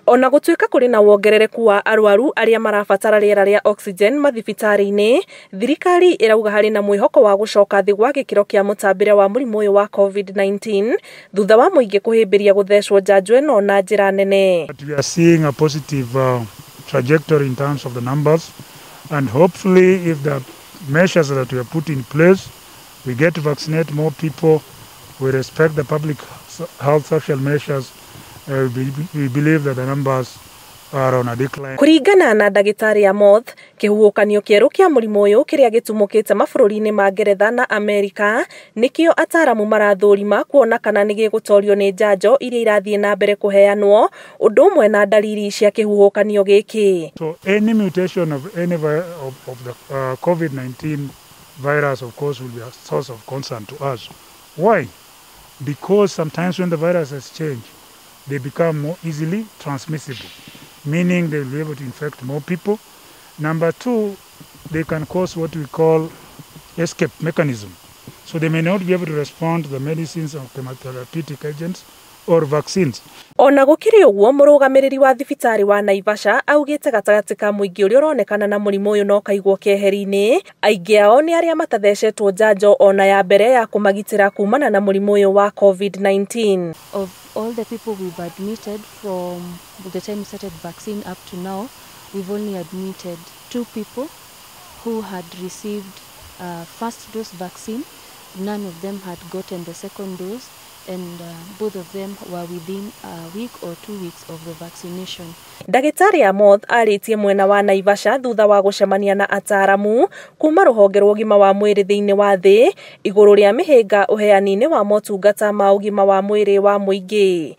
Ona gũtuĩka kũrĩ na wongerereku wa arwaru arĩa marabatara rĩera rĩa oxygen mathibitarĩ-inĩ, thirikari ĩrauga harĩ na mwĩhoko wa gũcoka thĩ gwa gĩkĩro kĩa mũtambĩre wa mũrimũ ũyũ wa COVID-19 thutha wa mũingĩ kũhĩmbĩria gũthecwo njanjo ĩno na njĩra nene. But we are seeing a positive trajectory in terms of the numbers, and hopefully if the measures that we have put in place, we get to vaccinate more people, we respect the public health social measures, we believe that the numbers are on a decline. Kũringana na ndagĩtarĩ Amoth, kĩhuhũkanio kĩerũ kĩa mũrimũ ũyũ kĩrĩa gĩtumũkĩte mabũrũri-inĩ ma Ngeretha na Amerika nĩkĩo ataaramu marathũrima kuona kana nĩ gĩgũtorio nĩ njanjo iria irathiĩ na mbere kũheanwo, ũndũ ũmwe na ndariri cia kĩhuhũkanio gĩkĩ. So any mutation of any of the COVID-19 virus, of course, will be a source of concern to us. Why? Because sometimes when the viruses change, they become more easily transmissible, meaning they will be able to infect more people. Number two, they can cause what we call escape mechanism. So they may not be able to respond to the medicines or chemotherapeutic agents or vaccines. Ona gũkĩrĩ ũguo, mũrũgamĩrĩri wa thibitarĩ wa Naivasha augĩte gatagatĩ ka mũingĩ ũrĩa ũronekana na mũrimũ ũyũ no kaigwo keheri-inĩ, aingĩ ao nĩ arĩa matathecetwo njanjo ona ya mbere ya kũmagitĩra kumana na mũrimũ ũyũ wa COVID-19. Of all the people we've admitted from the time we started vaccine up to now, we've only admitted 2 people who had received first dose vaccine. None of them had gotten the second dose, and both of them were within a week or 2 weeks of the vaccination. Ndagĩtarĩ Amoth arĩtie mwena wa Naivasha thutha wa gũcemania na ataaramu kuma rũhonge rwa ũgima wa mwĩrĩ thĩinĩ wa thĩ igũrũ rĩa mĩhĩnga ũheani-inĩ wa motungata ma ũgima wa mwĩrĩ wa mũingĩ.